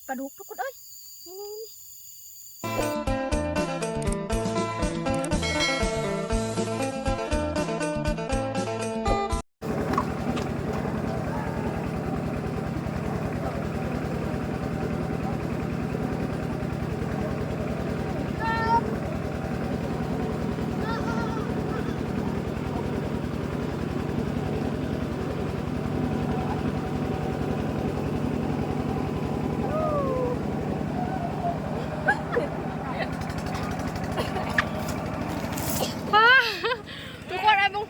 ປາດຸກທຸກຄົນເອີຍ ນີ້ໆໆ. ທຸກຄົນ ອ້າຍ ເບິ່ງ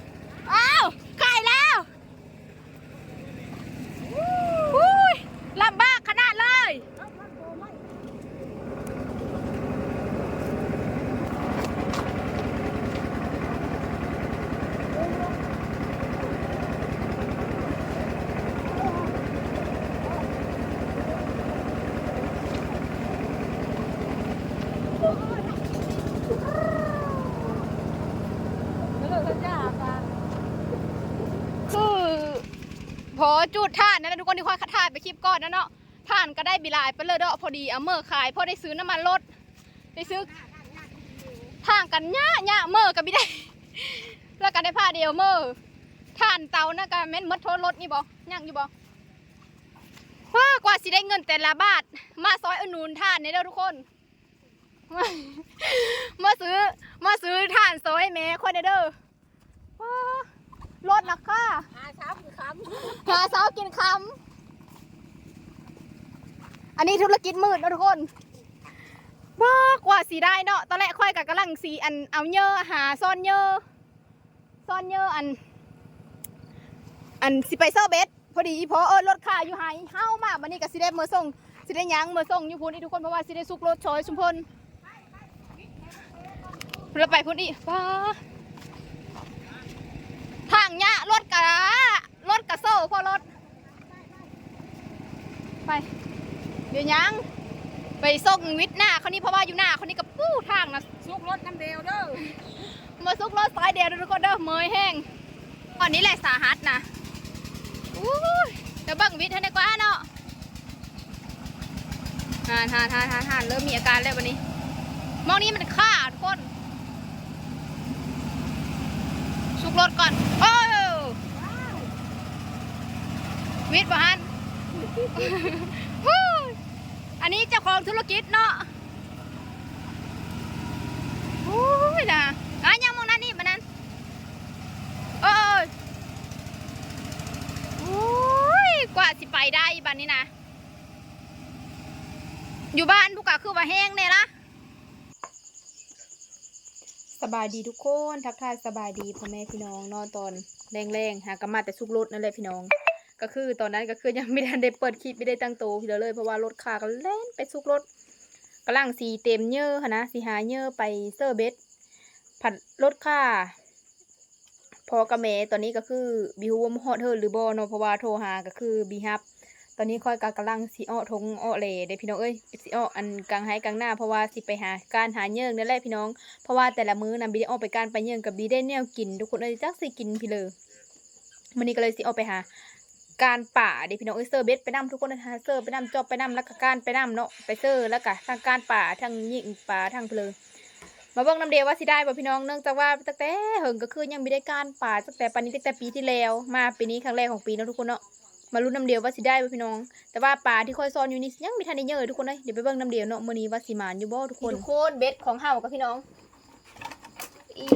ອ້າວ ໄຂ່ແລ້ວ. ອູ້ຍ ລຳບາກຂະໜາດເລີຍ. ຄື ພໍຈູດຖ່ານນັ້ນນະທຸກຄົນ ທີ່ຂ້ອຍຖ່າຍໄປຄລິບກ່ອນນັ້ນເນາະ ຖ່ານກໍໄດ້ບໍ່ຫຼາຍປານໃດດອກ ພໍດີເອົາເມືອຂາຍ ພໍໄດ້ຊື້ນ້ຳມັນລົດ ໄດ້ຊື້ ຖ່ານກັນຍະໆ ເມືອກໍບໍ່ໄດ້ ແລ້ວກໍໄດ້ພາດຽວເມືອ ຖ່ານເຕົານັ້ນກໍແມ່ນໝົດໂທລົດນີ້ບໍ່ ຍັງຢູ່ບໍ່? ວ້າ ກວ່າຊິໄດ້ເງິນແຕ່ລະບາດ ມາຊ່ອຍອຸດໜູນຖ່ານແດ່ເດີທຸກຄົນ ມາຊື້ ມາຊື້ຖ່ານຊ່ອຍແມ່ຂ້ອຍແດ່ເດີ. ວ້າ ລົດລາຄາ ຫາເຊົ້າກິນຄ່ຳ ຫາເຊົ້າກິນຄ່ຳ ອັນນີ້ທຸລະກິດມືດເນາະທຸກຄົນ. ວ້າ ກວ່າຊິໄດ້ເນາະ ຕອນແລກຂ້ອຍກໍກຳລັງຊິ ອັນ ເອົາເຫຍື່ອຫາ ຊ້ອນເຫຍື່ອ ຊ້ອນເຫຍື່ອ ອັນ ອັນ ຊິໄປເຊີເບັດ ພໍດີອີ່ພໍ່ເອີ້ນລົດຂ້າຢູ່ໄຮ່ເຮົາມາ ບັດນີ້ກໍຊິໄດ້ເມືອສົ່ງ ຊິໄດ້ຍ່າງເມືອສົ່ງຢູ່ພຸ້ນອີກທຸກຄົນ ເພາະວ່າຊິໄດ້ຊຸກລົດຊ່ອຍຊຸມເພິ່ນ. ລະໄປພຸ້ນອີກ ປ້າ ທາງຍະ ລົດກະ ລົດກະໂຊ ພໍລົດ ໄປ ດຽວຍ່າງໄປສົ່ງວິດໜ້າເຂົານີ້ ເພາະວ່າຢູ່ໜ້າເຂົານີ້ກະປູ້ທາງນະ ຊຸກລົດນຳແດວເດີ ມາຊຸກລົດຊອຍແດວເດີທຸກຄົນເດີ ເມື່ອຍແຮງ. ຕອນນີ້ແຫຼະສາຫັດນະ ອູ້ຍ ດຽວເບິ່ງວິດໃຫ້ແດ່ກວ່າເນາະ. ຫັ້ນໆໆໆ ເລີ່ມມີອາການແລ້ວບັດນີ້ ໝ່ອງນີ້ມັນຄາດຄົນ ຊຸກລົດກ່ອນ ໂອ້ ວິດບໍ່ຫັ້ນ ອູ້ຍ ອັນນີ້ເຈົ້າຂອງທຸລະກິດເນາະ ອູ້ຍນະ ອ່າ ຍັງໝ່ອງນັ້ນອີກບັດນັ້ນ ໂອ້ຍ ອູ້ຍ ກວ່າຊິໄປໄດ້ບັດນີ້ນະ ຢູ່ບ້ານພຸ້ນກະຄືວ່າແຮງແດ່ລະ. ສະບາຍດີທຸກຄົນ ທັກທາຍສະບາຍດີພໍ່ແມ່ພີ່ນ້ອງເນາະ ຕອນແລງໆ ຫາກະມາແຕ່ຊຸກລົດນັ້ນແຫຼະພີ່ນ້ອງ ກະຄືຕອນນັ້ນກະຄືຍັງບໍ່ທັນໄດ້ເປີດຄລິບ ບໍ່ໄດ້ຕັ້ງໂຕເທື່ອເລີຍ ເພາະວ່າລົດຂ້າກະແລ່ນໄປຊຸກລົດ ກຳລັງຊິເຕັມເຫຍື່ອຫັ້ນນະ ຊິຫາເຫຍື່ອໄປເຊີເບັດ ພັດລົດຂ້າ ພໍ່ກັບແມ່ຕອນນີ້ກະຄືບໍ່ຮູ້ວ່າມາຮອດເຫີນຫຼືບໍ່ເນາະ ເພາະວ່າໂທຫາກະຄືບໍ່ຮັບ. ຕອນນີ້ຂ້ອຍກະກຳລັງຊິເອາະຖົງເອາະແຫຼເດ້ພີ່ນ້ອງເອີຍ ຊິເອາະອັນກາງໄຮ່ກາງນາ ເພາະວ່າຊິໄປຫາການຫາເຫຍື່ອນັ້ນແຫຼະພີ່ນ້ອງ ເພາະວ່າແຕ່ລະມື້ນະບໍ່ໄດ້ອອກໄປການໄປເຫຍື່ອ ກະບໍ່ໄດ້ແນວກິນທຸກຄົນເອີຍ ຈັກຊິກິນພີ້ເລີ. ມື້ນີ້ກະເລີຍຊິອອກໄປຫາການປາເດ້ພີ່ນ້ອງເອີຍ ເຊີເບັດໄປນຳທຸກຄົນ ຫາເຊີໄປນຳ ຈອບໄປນຳ ລະກະການໄປນຳເນາະ ໄປເຊີລະກະທັງການປາ ທັງຍິງປາ ທັງພີ້ເລີ. ມາເບິ່ງນຳເດວ່າຊິໄດ້ບໍ່ພີ່ນ້ອງ ເນື່ອງຈາກວ່າຕັ້ງແຕ່ເຫິງກະຄືຍັງບໍ່ໄດ້ການປາ ຕັ້ງແຕ່ປານນີ້ ຕັ້ງແຕ່ປີທີ່ແລ້ວ ມາປີນີ້ຄັ້ງແລກຂອງປີເນາະທຸກຄົນເນາະ ມາລຸ້ນນຳເດວ່າຊິໄດ້ບໍ່ພີ່ນ້ອງ. ແຕ່ວ່າປາທີ່ຂ້ອຍຊ້ອນຢູ່ນີ້ຍັງບໍ່ທັນໄດ້ເຫຍື່ອທຸກຄົນເອີຍ ດຽວໄປເບິ່ງນຳເດເນາະ ມື້ນີ້ວ່າຊິໝານຢູ່ບໍ່ທຸກຄົນ. ນີ້ທຸກຄົນ ເບັດຂອງເຮົາກະພີ່ນ້ອງ ອີ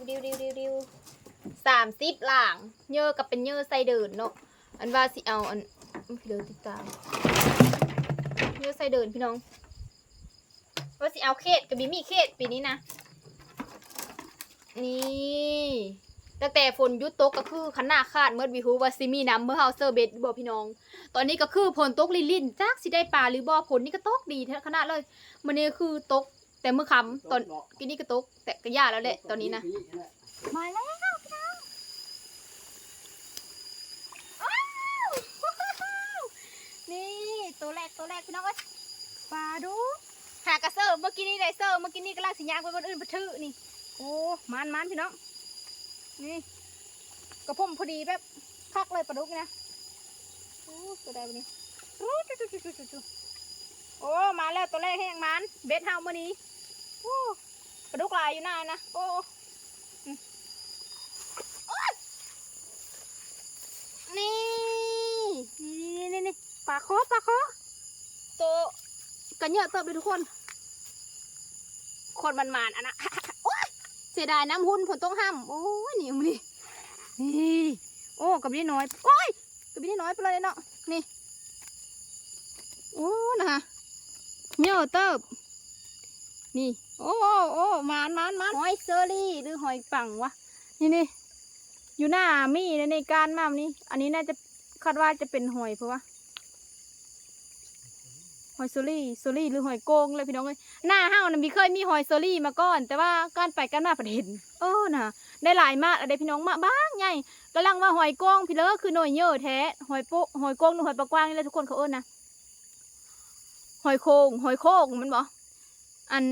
ດິວໆໆໆ ສາມສິບຫຼາງ ເຫຍື່ອກະເປັນເຫຍື່ອໄຊເດີນເນາະ ອັນວ່າຊິເອົາອັນ ເຫຍື່ອຕິດຕາມ ເຫຍື່ອໄຊເດີນພີ່ນ້ອງ ວ່າຊິເອົາເຂດກະບໍ່ມີເຂດປີນີ້ນະ. ນີ້ ຕັ້ງແຕ່ຝົນຢຸດຕົກກະຄືຄັນນາຂາດໝົດ ບໍ່ຮູ້ວ່າຊິມີນ້ຳເມື່ອເຮົາເຊີເບັດບໍ່ພີ່ນ້ອງ. ຕອນນີ້ກະຄືຝົນຕົກລິນໆ ຈັກຊິໄດ້ປາຫຼືບໍ່ ຝົນນີ້ກະຕົກດີແທ້ຂະໜາດເລີຍ. ມື້ນີ້ຄືຕົກແຕ່ມື້ຄ່ຳ ຕອນກີ້ນີ້ກະຕົກ ແຕ່ກະຢ່າແລ້ວແຫຼະຕອນນີ້ນະ. ມາແລ້ວພີ່ນ້ອງ ວ້າວ ນີ້ໂຕແລກ ໂຕແລກພີ່ນ້ອງເອີຍ ປາດຸກ ຫາກະເຊີ ເມື່ອກີ້ນີ້ໄດ້ເຊີ ເມື່ອກີ້ນີ້ກຳລັງຊິຍ່າງໄປບ່ອນອື່ນ ປະຖືນີ້. ໂອ້ ມານໆ ພີ່ນ້ອງ ນີ້ ກະພົມພໍດີແບບຄັກເລີຍປາດຸກນີ້ນະ. ໂອ້ ໂຕໃດບັດນີ້ ຈູ ຈູ ຈູ ຈູ ຈູ ຈູ. ໂອ້ ມາແລ້ວ ໂຕແລກແຮງໝານ ເບັດເຮົາມື້ນີ້. ໂອ້ ປາດຸກຫຼາຍຢູ່ນານະ. ໂອ້ ອືມ ໂອ້ຍ ນີ້ ນີ້ໆໆ ປາຄໍ່ ປາຄໍ່ ໂຕກະເຍາະເຕີບເດ້ທຸກຄົນ. ຄົນໝານໆ ອັນນະ ໂອ້ຍ ເສຍດາຍນ້ຳຮຸ່ນ ຝົນຕົກຫ້ຳ. ໂອ້ຍ ນີ້ມື້ນີ້ ນີ້ ໂອ້ ກະບໍ່ໄດ້ນ້ອຍ ໂອ້ຍ ກະບໍ່ໄດ້ນ້ອຍປານໃດເນາະ. ນີ້ ໂອ້ ນະຮະ ເຍາະເຕີບ ນີ້. ໂອ້ ໂອ້ ໂອ້ ໝານ ໝານ ໝານ ຫອຍເຊີຣີ ຫຼື ຫອຍປັງວະ. ນີ້ ນີ້ ຢູ່ໜ້າມີໃນ ໃນການມານີ້ ອັນນີ້ໜ້າຈະ ຄາດວ່າຈະເປັນຫອຍ ເພາະວ່າ ຫອຍເຊີຣີ ເຊີຣີ ຫຼື ຫອຍໂກງແຫຼະພີ່ນ້ອງເອີຍ. ໜ້າເຮົານະບໍ່ເຄີຍມີຫອຍເຊີຣີມາກ່ອນ ແຕ່ວ່າການໄປການມາພັດເຫັນ ເອີ ນະ ໄດ້ຫຼາຍມາກແລ້ວເດ້ພີ່ນ້ອງ. ມາບັກໃຫຍ່ ກຳລັງວ່າຫອຍໂກງພີ້ເລີ ຄືໜ່ວຍເຍີແທ້. ຫອຍໂປະ ຫອຍໂກງ ຫຼື ຫອຍປາກວ້າງນີ້ແຫຼະທຸກຄົນ ເຂົາເອີ້ນນະ ຫອຍໂຄງ ຫອຍໂຄງແມ່ນບໍ່? ອັນ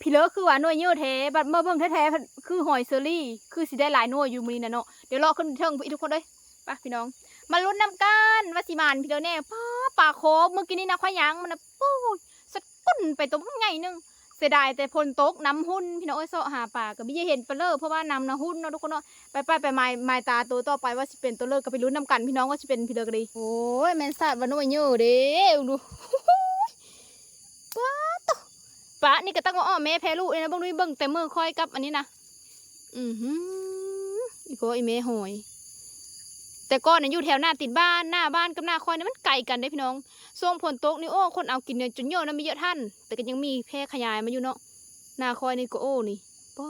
ພີ້ເລີຄືວ່າໜ່ວຍເຍີແທ້ ບັດມາເບິ່ງແທ້ໆ ຄືຫອຍເຊີຣີ ຄືຊິໄດ້ຫຼາຍໜ່ວຍຢູ່ມື້ນີ້ນະເນາະ. ດຽວເລາະຂຶ້ນເທິງພຸ້ນອີກທຸກຄົນເອີຍ. ໄປພີ່ນ້ອງ ມາລຸ້ນນຳກັນວ່າຊິໝານພີ້ເລີແດ່. ປ້າ ປາຄໍ່ ມື້ກີ້ນີ້ນະ ຂ້ອຍຍ່າງມັນນະ ໂອ້ຍ ສະກຸ້ນໄປໂຕບັກໃຫຍ່ໜຶ່ງ. ເສຍດາຍແຕ່ຝົນຕົກ ນ້ຳຮຸ່ນພີ່ນ້ອງເອີຍ. ເຊາະຫາປາກະບໍ່ເຫັນປາເລີ ເພາະວ່ານ້ຳນະຮຸ່ນເນາະທຸກຄົນເນາະ. ໄປໆ ໄປ ໝາຍ ໝາຍຕາໂຕຕໍ່ໄປວ່າຊິເປັນໂຕເລີກ ກະໄປລຸ້ນນຳກັນພີ່ນ້ອງ ວ່າຊິເປັນພີ້ເລີກະດີ. ໂອ້ຍ ແມ່ນຊາດວ່າໜ່ວຍເຍີເດ້ ເບິ່ງດູ ປາໂຕ ປານີ້ກະຕັ້ງວ່າອ້ອມແມ່ແຜ່ລູກເດ້ນະ. ເບິ່ງດູ ເບິ່ງແຕ່ມື້ຂ້ອຍກັບອັນນີ້ນະ ອືຫື ອີພໍ່ອີແມ່ຫອຍ. ແຕ່ກ່ອນນະຢູ່ແຖວໜ້າຕີນບ້ານ ໜ້າບ້ານກັບໜ້າຂ້ອຍນີ້ມັນໄກກັນເດ້ພີ່ນ້ອງ. ຊ່ວງຝົນຕົກນີ້ ໂອ້ ຄົນເອົາກິນນີ້ຈົນເຍອະນະ ມີເຍອະທັນ ແຕ່ກະຍັງມີແຜ່ຂະຫຍາຍມາຢູ່ເນາະ. ໜ້າຂ້ອຍນີ້ກະ ໂອ້ ນີ້ ປ້າ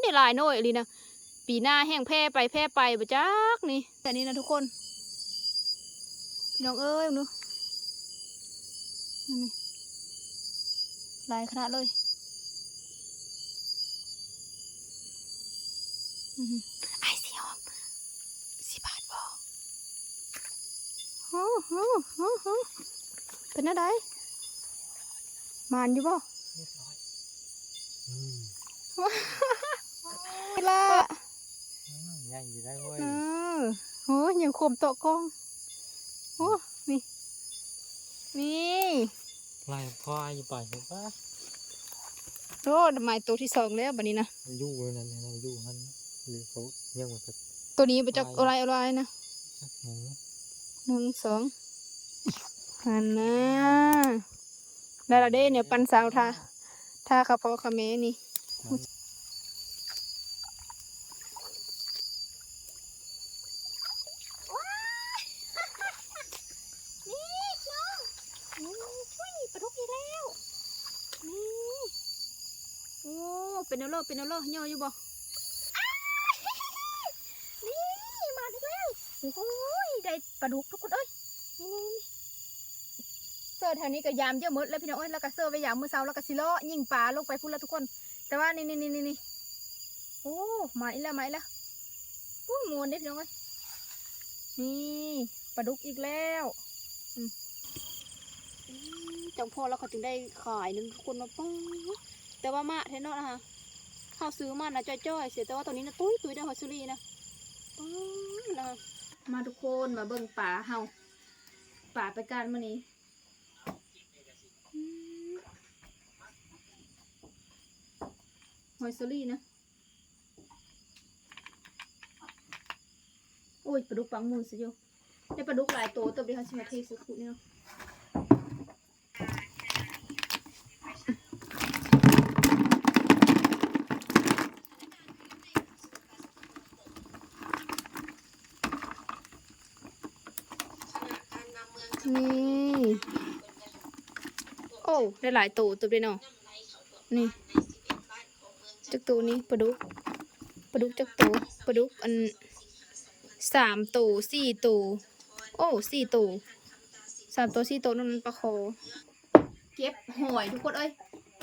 ນີ້ຫຼາຍໜ່ວຍອີ່ຫຼີນະ. ປີໜ້າແຮ່ງແຜ່ໄປແຜ່ໄປບໍ່ຈັກນີ້. ແຕ່ນີ້ນະທຸກຄົນ ພີ່ນ້ອງເອີຍ ເບິ່ງດູ ນີ້ ຫຼາຍຂະໜາດເລີຍ. ອືຫື ອ້າຍ ຊິຫອມ ຊິບາດບໍ່? ໂຫ ໂຫ ໂຫ ໂຫ ເປັນແນວໃດ? ໝານຢູ່ບໍ່? ຮຽບຮ້ອຍ ອືມ ລະ ອືມ ໃຫຍ່ຢູ່ໄດ໋ເວີຍ. ເອີ ໂຫ ຍັງຄົມເຕາະກ້ອງ. ໂອ້ ນີ້ ນີ້ ຫຼາຍພວາຢູ່ປາຍ ໂອ້ ໄມ້ໂຕທີສອງແລ້ວບັດນີ້ນະ. ມັນຢູ່ນັ້ນ ມັນຢູ່ຫັ້ນ ຫຼືເຂົາຍັງວ່າ ໂຕນີ້ບໍ່ຈັກ ເອົາຫຼາຍ ເອົາຫຼາຍນະ. ໜຶ່ງ ສອງ ຫັ້ນນະ ໄດ້ລະເດ້ ແນວປັນສາວທ່າ ທ່າຂະພໍ່ຂະແມ່ນີ້. ວ້າຍ ນີ້ນ້ອງ ໂອ້ຍ ປາດຸກອີກແລ້ວ ນີ້. ໂອ້ ເປັນແນວເລີ ເປັນແນວເລີ ເຫຍີ້ຢູ່ບໍ່? ອ້າຍ ນີ້ ມາອີກແລ້ວ. ໂອ້ຍ ໄດ້ປາດຸກທຸກຄົນເອີຍ ນີ້ໆ ເຊີແຖວນີ້ກະຢາມເຍອະໝົດແລ້ວພີ່ນ້ອງເອີຍ. ລະກະເຊີໄວ້ຢາມມື້ເຊົ້າ ລະກະຊິເລາະຍິງປາລົງໄປພຸ້ນລະທຸກຄົນ. ແຕ່ວ່ານີ້ໆໆໆ ໂອ້ ມາອີກແລ້ວ ມາອີກແລ້ວ. ໂອ້ ມ່ວນເດ້ພີ່ນ້ອງເອີຍ ນີ້ ປາດຸກອີກແລ້ວ. ອືມ ອືມ ຈັ່ງພໍ້ລະເຂົາຈຶ່ງໄດ້ຂາຍໜຶ່ງທຸກຄົນເນາະ. ປ້າ ແຕ່ວ່າມາກແທ້ເນາະນະ ເຮົາຊື້ມານະຈ່ອຍໆ ເສຍແຕ່ວ່າຕອນນີ້ນະ ຕຸ້ຍໆ ໄດ້ຮອດຊຸລີນະ. ປ້າ ນະ ມາທຸກຄົນ ມາເບິ່ງປາເຮົາ ປາໄປການມື້ນີ້. ອືມ ຫອຍເຊີຣີນະ. ໂອ້ຍ ປາດຸກປັງໝູ່ຊະຢູ່. ໄດ້ປາດຸກຫຼາຍໂຕເຕີບເດ ເຮົາຊິມາເທໃສ່ຄຸນີ້ເນາະ. ນີ້ ໂອ້ ໄດ້ຫຼາຍໂຕເຕີບເດເນາະ. ນີ້ ຈັກໂຕນີ້ ປາດຸກ ປາດຸກຈັກໂຕ? ປາດຸກອັນ ສາມໂຕ ສີ່ໂຕ ໂອ້ ສີ່ໂຕ ສາມໂຕ ສີ່ໂຕ ນັ້ນປາຄໍ່. ເກັບຫອຍທຸກຄົນເອີຍ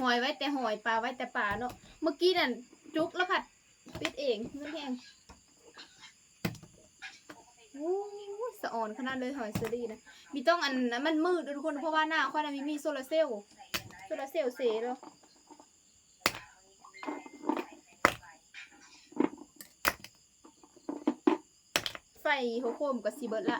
ຫອຍໄວ້ແຕ່ຫອຍ ປາໄວ້ແຕ່ປາເນາະ. ເມື່ອກີ້ນັ້ນຈຸກລະພັດປິດເອງ ເງິນແຮງ. ໂອ້ຍ ສະອອນຂະໜາດເລີຍຫອຍເຊີຣີນະ. ມີຕ້ອງອັນ ອັນມັນມືດເດີທຸກຄົນ ເພາະວ່າໜ້າຂ້ອຍນະມີ ມີໂຊລາເຊວ ໂຊລາເຊວເສເດີ. ໄຟຫົວໂຄມກະຊິເບິດລະ.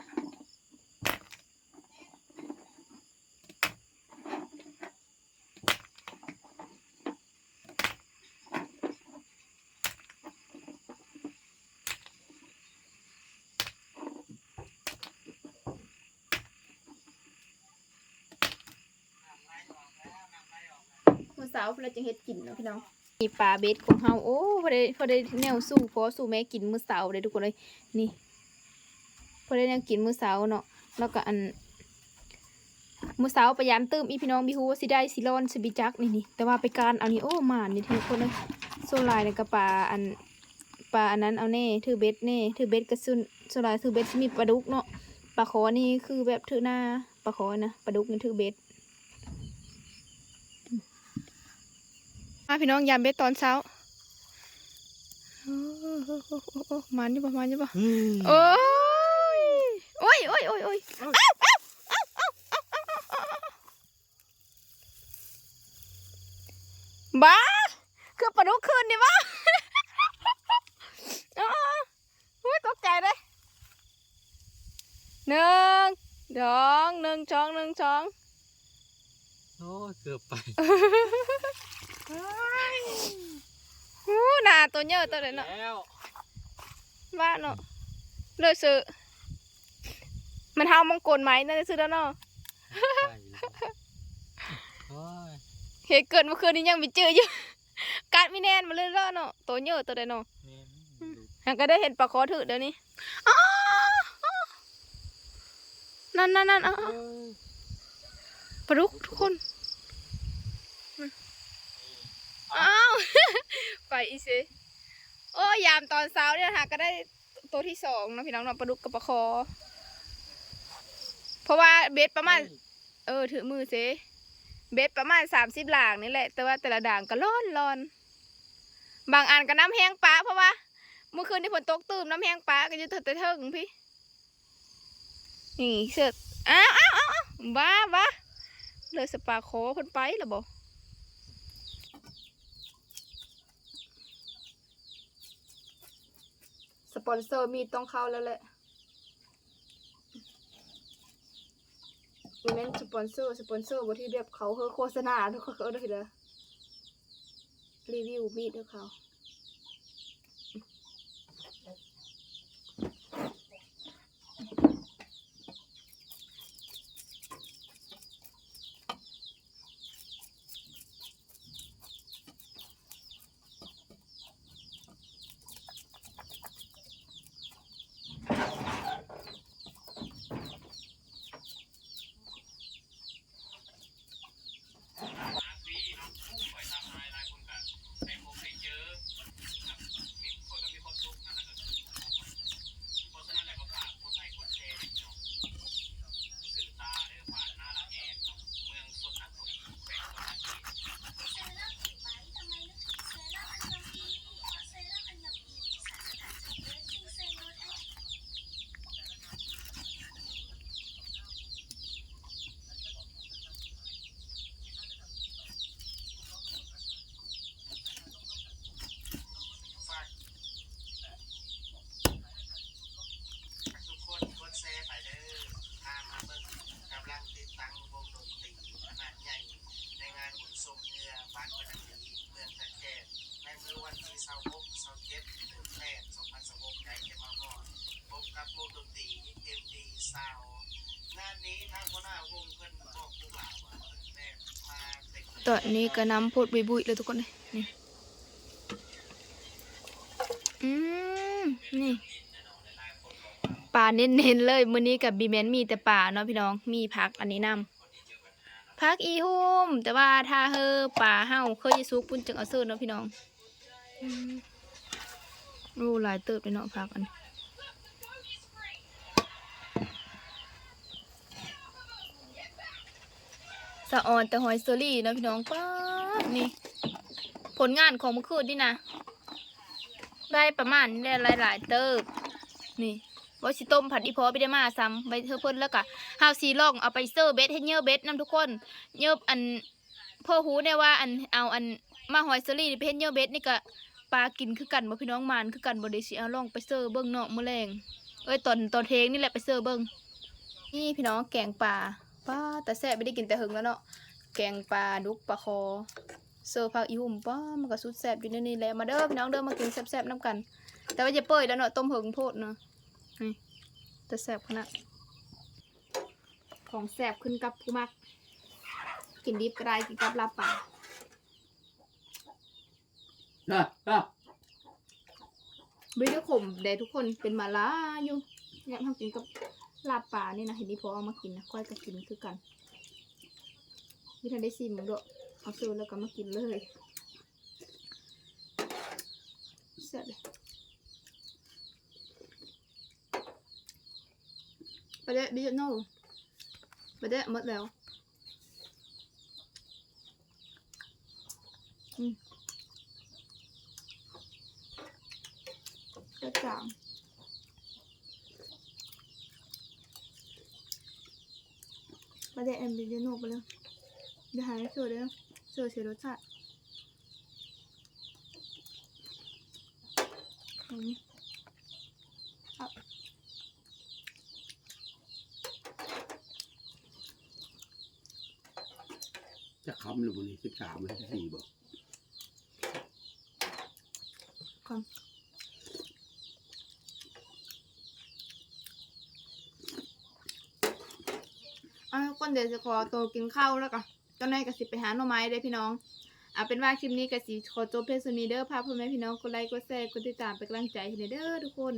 ເຊົ້າພຸ້ນລະຈຶ່ງເຮັດກິນເນາະພີ່ນ້ອງ. ນີ້ປາເບັດຂອງເຮົາ ໂອ້ ພໍໄດ້ ພໍໄດ້ແນວສູ່ພໍ່ສູ່ແມ່ກິນມື້ເຊົ້າເດ້ທຸກຄົນເອີຍ. ນີ້ ພໍໄດ້ແນວກິນມື້ເຊົ້າເນາະ. ແລ້ວກໍອັນ ມື້ເຊົ້າໄປຢາມຕື່ມອີກພີ່ນ້ອງ ບໍ່ຮູ້ວ່າຊິໄດ້ຊິລອດຊິບໍ່ຈັກນີ້ ນີ້ ແຕ່ວ່າໄປການເອົານີ້ ໂອ້ ໝານນີ້ທຸກຄົນເອີຍ. ສ່ວນຫຼາຍນີ້ກໍປາອັນ ປາອັນນັ້ນເອົາແດ່ ຖືເບັດແດ່ ຖືເບັດກໍສ່ວນ ສ່ວນຫຼາຍຖືເບັດຊິມີປາດຸກເນາະ. ປາຄໍ່ນີ້ຄືແບບຖືໜ້າ ປາຄໍ່ນະ ປາດຸກນີ້ຖືເບັດ. ມາພີ່ນ້ອງ ຢາມເບັດຕອນເຊົ້າ. ໂອ້ ໂອ້ ໂອ້ ໂອ້ ໂອ້ ໝານຢູ່ບໍ່ ໝານຢູ່ບໍ່? ອືມ ໂອ້ຍ ໂອ້ຍ ໂອ້ຍ ໂອ້ຍ ໂອ້ຍ ອ້າວ ອ້າວ ອ້າວ ອ້າວ ບ້າ ຄືປາດຸກຂຶ້ນນີ້ຫວາ? ເອົາ ເອົາ ເອົາ ໂອ້ຍ ຕົກໃຈເດ້. ໜຶ່ງ ສອງ ໜຶ່ງ ສອງ ໜຶ່ງ ສອງ. ໂອ້ຍ ເກືອບໄປ. ໂອ້ຍ ຫາໂຕເຍີໂຕໃດເນາະ ແລ້ວ ວ່າເນາະ ເລີຍຊື່ ມັນເຫົ່າມອງກົນໄມ້ນັ້ນຊື່ແລ້ວເນາະ. ໂອ້ຍ ເຮັດເກີດມື້ຄືນນີ້ຍັງໄປຈື່ຢູ່ ກັດມີແໜ້ນມາເລີຍເນາະ ໂຕເຍີໂຕໃດເນາະ. ແມ່ນ ຫາກໍໄດ້ເຫັນປາຄໍ່ຖືກດຽວນີ້. ອ້າ ນັ້ນໆໆ ອ້າ ເອີ ປາດຸກທຸກຄົນ. ອ້າວ ໄປອີເຊ. ໂອ້ຍ ຍາມຕອນເຊົ້ານີ້ຫາກໍໄດ້ໂຕທີສອງເນາະພີ່ນ້ອງເນາະ ປາດຸກກັບປາຄໍ່. ເພາະວ່າເບັດປະມານ ເອີ ຖືກມືເຊ ເບັດປະມານສາມສິບດາງນີ້ແຫຼະ ແຕ່ວ່າແຕ່ລະດາງກໍລ້ອນໆ. ບາງອັນກໍນ້ຳແຮງປາ ເພາະວ່າມື້ຄືນນີ້ຝົນຕົກຕື່ມ ນ້ຳແຮງປາກໍຢູ່ແຕ່ເທິງພີ້. ນີ້ເສີດ ອ້າວ ອ້າວ ອ້າວ ອ້າວ ບ້າ ບ້າ ເລີຍສະປາຄໍ່ເພິ່ນໄປລະບໍ? ສະປອນເຊີມີດຕ້ອງເຂົ້າແລ້ວແຫຼະ. ບໍ່ແມ່ນສະປອນເຊີ ສະປອນເຊີບໍ່ ທີ່ແບບເຂົາເຮີໂຄສະນາ ເຂົາເອີ້ນວ່າ ຣີວິວມີດໃຫ້ເຂົາ. ຕອນນີ້ກໍນ້ຳໂພດບຸ້ຍໆ ເລີຍທຸກຄົນເອີຍ ນີ້ ອືມ ນີ້ ປາເນັ້ນໆ ເລີຍ. ມື້ນີ້ກໍບໍ່ແມ່ນມີແຕ່ປາເນາະພີ່ນ້ອງ ມີຜັກອັນນີ້ນຳ ຜັກອີຫຸ່ມ ແຕ່ວ່າຖ້າເຮີປາເຮົາເຄີຍຈະສຸກພຸ້ນຈຶ່ງເອົາເສີດເນາະພີ່ນ້ອງ. ອືມ ໂອ້ ຫຼາຍເຕີບເດ້ເນາະຜັກອັນ ສະອອນແຕ່ຫອຍເຊີຣີເນາະພີ່ນ້ອງ. ປ້າດ ນີ້ຜົນງານຂອງມື້ຄືນນີ້ນະ ໄດ້ປະມານນີ້ແຫຼະ ຫຼາຍໆ ເຕີບ. ນີ້ ວ່າຊິຕົ້ມຜັດອີ່ພໍໄປໄດ້ມາຊ້ຳໄວ້ເທື່ອເພິ່ນ ແລ້ວກະເຮົາຊິລອງເອົາໄປເຊີເບັດ ເຮັດເຫຍື່ອເບັດນຳທຸກຄົນ ເຫຍື່ອອັນ ພໍຮູ້ແນ່ວ່າອັນ ເອົາອັນ ໝາກຫອຍເຊີຣີນີ້ໄປເຮັດເຫຍື່ອເບັດນີ້ກະ ປາກິນຄືກັນບໍ່ພີ່ນ້ອງ ໝານຄືກັນບໍ່ ເດ ຊິເອົາລອງໄປເຊີເບິ່ງເນາະ ມື້ແລງ ເອີຍ ຕອນ ຕອນເທງນີ້ແຫຼະ ໄປເຊີເບິ່ງ. ນີ້ພີ່ນ້ອງ ແກງປາ ປ້າ ຕາແຊບ ບໍ່ໄດ້ກິນແຕ່ເຫິງແລ້ວເນາະ ແກງປາດຸກ ປາຄໍ່ ເຊີຜັກອີຫຸ່ມ ປ້າ ມັນກະສຸດແຊບຢູ່ໃນນີ້ແຫຼະ. ມາເດີພີ່ນ້ອງເດີ ມາກິນແຊບໆ ນຳກັນ ແຕ່ວ່າຢ່າເປີດແລ້ວເນາະ ຕົ້ມເຫິງໂພດເນາະ. ນີ້ ຕາແຊບຂະໜາດ ຂອງແຊບຂຶ້ນກັບຜູ້ມັກ ກິນດິບກໍໄດ້ ກິນກັບລາບປາ. ບໍ່ໄດ້ຂົມເດ້ທຸກຄົນ ເປັນໝາລ່າຢູ່. ຍາມເຮົາກິນກັບລາບປານີ້ນະ ເຫັນອີ່ພໍ່ເອົາມາກິນນະ ຂ້ອຍກໍກິນຄືກັນ. ບໍ່ທັນໄດ້ຊີມເບິ່ງດອກ ເອົາເສີແລ້ວກໍມາກິນເລີຍ. ແຊບເດ້. ປາແດກ Regional ປາແດກໝົດແລ້ວ. ອືມ ກະຈາງ ປາແດກ Regional ໄປເລີຍ. ຢ່າໃຫ້ເສີເດີ້ ເສີເສຍລົດຊາດ. ອືມ ຈັກຄຳແລ້ວມື້ນີ້ ສິບສາມ ສິບສີ່ ບໍ່? ຄຳ ເອົາ ທຸກຄົນ ດຽວຊິຂໍໂຕກິນເຂົ້າແລ້ວກະ ຈັກໜ່ອຍກໍຊິໄປຫາໜໍ່ໄມ້ເດ້ພີ່ນ້ອງ. ເອົາເປັນວ່າຄລິບນີ້ກໍຊິຂໍຈົບພຽງສ່ຳນີ້ເດີ້. ຝາກພໍ່ແມ່ພີ່ນ້ອງກົດໄລ ກົດແຊ ກົດຕິດຕາມເປັນກຳລັງໃຈໃຫ້ແດ່ເດີ້ທຸກຄົນ.